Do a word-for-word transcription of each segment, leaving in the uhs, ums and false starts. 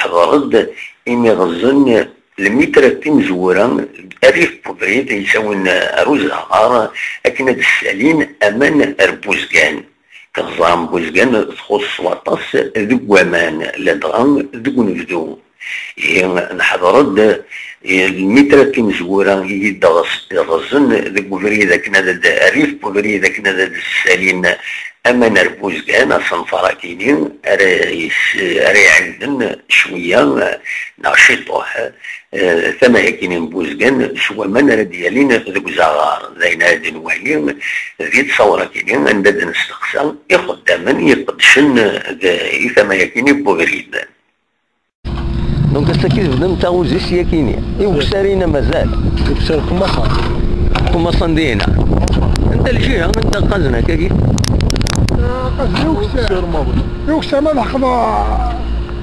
ɣer-d imi ɣeẓẓen lmitra timezwura, rrif n ubrid yettawin ar uzaɣar akken ad d-ssalin aman ar Buzgan. Teɣẓer n Buzgan txuṣṣ s waṭas deg waman, ladɣa deg unebdu. Ihi, neḥḍer-d, eh, lmitra timezwura i yi-d-ɣeẓ-, ɣeẓẓen deg ubrid akken ad d-, rrif n ubrid akken ad d-ssalin aman ar Buzgan, asenfar akini ara yes-, ara iɛiwden cwiya, eh, neɣ ciṭuḥ, eh, tama-yakini n Buzgan s waman ara d-yalin deg uzaɣar. D ayen ara d-nwali di ttṣawra-kini anda d-nesteqsa ixeddamen iqeddcen d, i tama-yakini n ubrid. Donc, ass-agi tebdam taɣuzi s yakini. I uksarin-a mazal? Uksarin kumaṣan. Kumaṣan dina. Anta ljiha, anta qqazen akkagi? Qqazen i uksarin. I uksarin ma leḥqeḍ,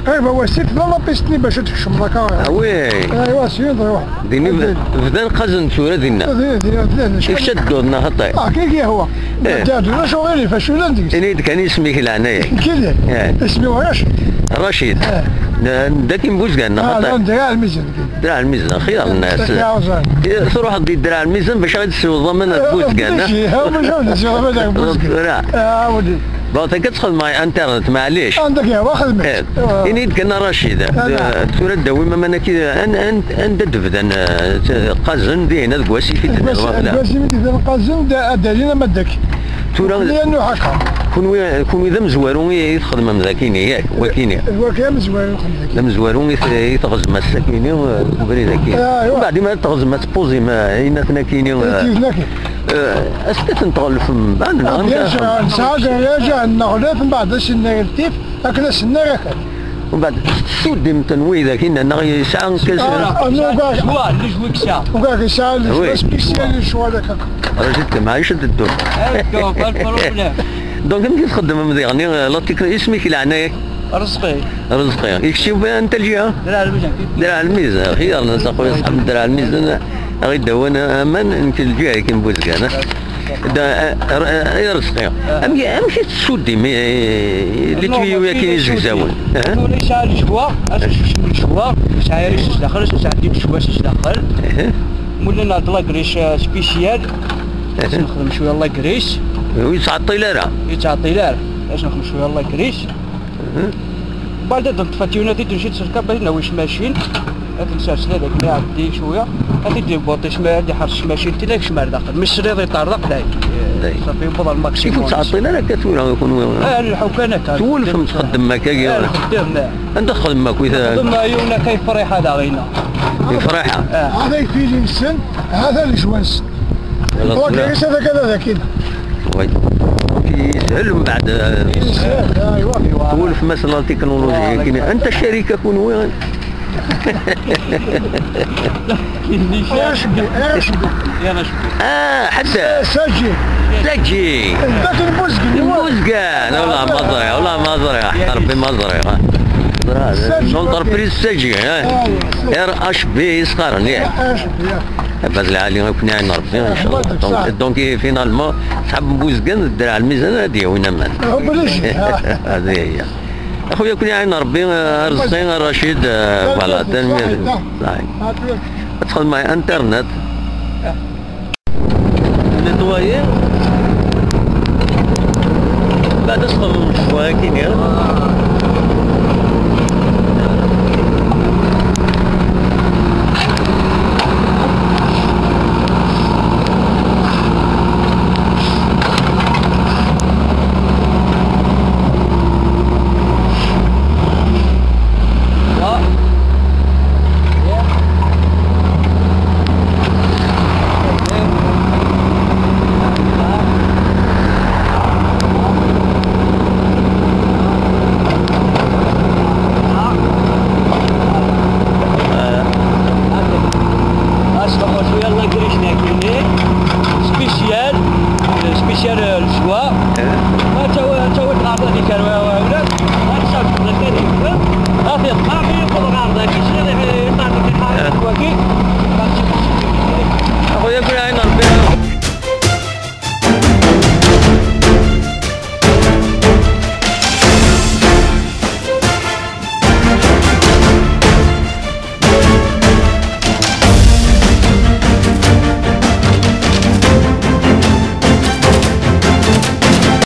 qrib awasif, la piste-nni bac ad tkecmeḍ akka. Ah oui. Aywa, syin, aywa. Din i bdan qqazen tura dinna. Din, din, din. Ifsa ddud neɣ xaṭi? Ah, kiki yehwa. Eh. Dadu, d acu ɣilif, acu llan deg-s? Ini-d kan isem-ik leɛnaya-k. Kili. Eh. Isem-iw Racid. Racid. Eh. D-, d akin Buzgan neɣ xaṭi? Ah, d Draɛ Lmizan. Draɛ Lmizan, xir nnas. Draɛ Lmizan. Eh, truḥeḍ di Draɛ Lmizan bac ad tessiwḍeḍ aman ar Buzgan, eh? Bac ad tessiwḍeḍ aman ar Buzgan. Tura. Ah, wali. Bon, akka txedmeḍ internet, maɛlic. Anda-k yehwa xedmeɣ. Eh. Ini-d kan a Racid, eh, tura d-awim aman-agi, an-, an-, anda d-bdan, eh, t-, qqazen dihin deg wasif i d-nniḍen? Deg wasif i d-bdan qqazen, d-, ad d-alin ama d-ak. Tura, kunwi, kunwi d amezwaru i, i txedmem dakini, yak, wakini? Waki amezwaru i nxeddem dakini. D amezwaru i t-, i tɣezmem ass-akini, eh, deg ubrid-agi. Ah, aywa. Mbeɛd imi ara tɣezmem ad tpuẓim, eh, inatnakini, eh, eh, ast-iten tɣelfem, ah, neɣ amek ara txedmem? Nesɛa garaj, neɣlef, mbeɛd ad s-nerr ltif, akken ad s-nerr akal. Mbeɛd tessuddim-ten widak-inna, neɣ yesɛa... Ah, ah, ugar, ugar yesɛa le choix spécial, le choix d akka. Rajit-kem, ɛic ad ddun. Donc, amek i txeddmem diɣen, eh, la technique, isem-ik leɛnaya-k? Rezqi. Rezqi. Ikcim anta lǧiha? Dra Lmizan. Dra Lmizan. Xir-nnes, a xuya, ṣaḥeb Dra Lmizan, a ɣ-id-awin aman, nekk lǧiha-agi n Buzgan, eh? Da, eh, eh, eh, Rezqi. Amek, amek i tessuddim, eh, eh, les tuyaux-agi izegzawen? Eh? Tura yesɛa lejwa, ad s-yekcem lejwa, yesɛa iris s daxel, ad s-yesɛeddi lejwa s daxel. Eh? Mula nɛeṭṭel agris, eh, spécial, ad s-nexdem cwiya n l'agris. Ur yettɛeṭṭil ara? Ur yettɛeṭṭil ara, ad s-nexdem cwiya n l'agris. Mhm. Mbeɛd ad neṭṭef atyun ad t-id-nci tserkabt, ad nawi cmacin, ad t-nsers da deg mi iɛeddi cwiya, ad t-id-ibuṭ isma, ad iḥers cmacin, tin ad yekcem ar daxel. Mi tesliḍ iṭerḍeq, day. Day. Ṣafi, yewweḍ ar maximum. Ur tettɛeṭṭil ara akka tura, kunwi? Ah, nleḥḥu kan akka. Twulfem txeddmem akka, ah, nxeddem, ah. Anda txeddmem akk? Nxeddem yiwen akka yefriḥa daɣina. Yefriḥa? Ah. Hada yfili-nsen, hada lejwa-nsen. Wala tura. Wagi, ata kan ad akin. Way. Yeshel mbeɛd, eh, yeshel, aywa. Twulfem-as la technologie, anta ccarika kunwi? Acbi, Acbi. Ah, ḥedd. Saji. Saji. Dak n Buzgan. Buzgan. Wala ma ẓriɣ, wala ma ẓriɣ. Ṛebbi ma ẓriɣ. Saji. L'entreprise Saji, hein. Ah, oui. R H B i s-qqaren, yak. Acbi, ya. Abaz lɛali, ad ken-iɛin Ṛebbi, incallah. Donc, donc, finalement, ṣṣḥab n Buzgan d Dra Lmizan ad d-yawin aman. Obligé. Hadi hiya. Axuya, ad ken-iɛin Ṛebbi, eh, Rezqi, a Racid, eh, voilà, tanemmirt. Ad txedmem internet. Nettoyer. Mbeɛd ad txedmem ccwa akkin. Asfeɣ cwiya n lagric-nni akkenni, spécial, spécial, euh, le soir. Ma tawi, tawi tɣerda di kan, wa, wa, wa, ma tessawet d akkenni.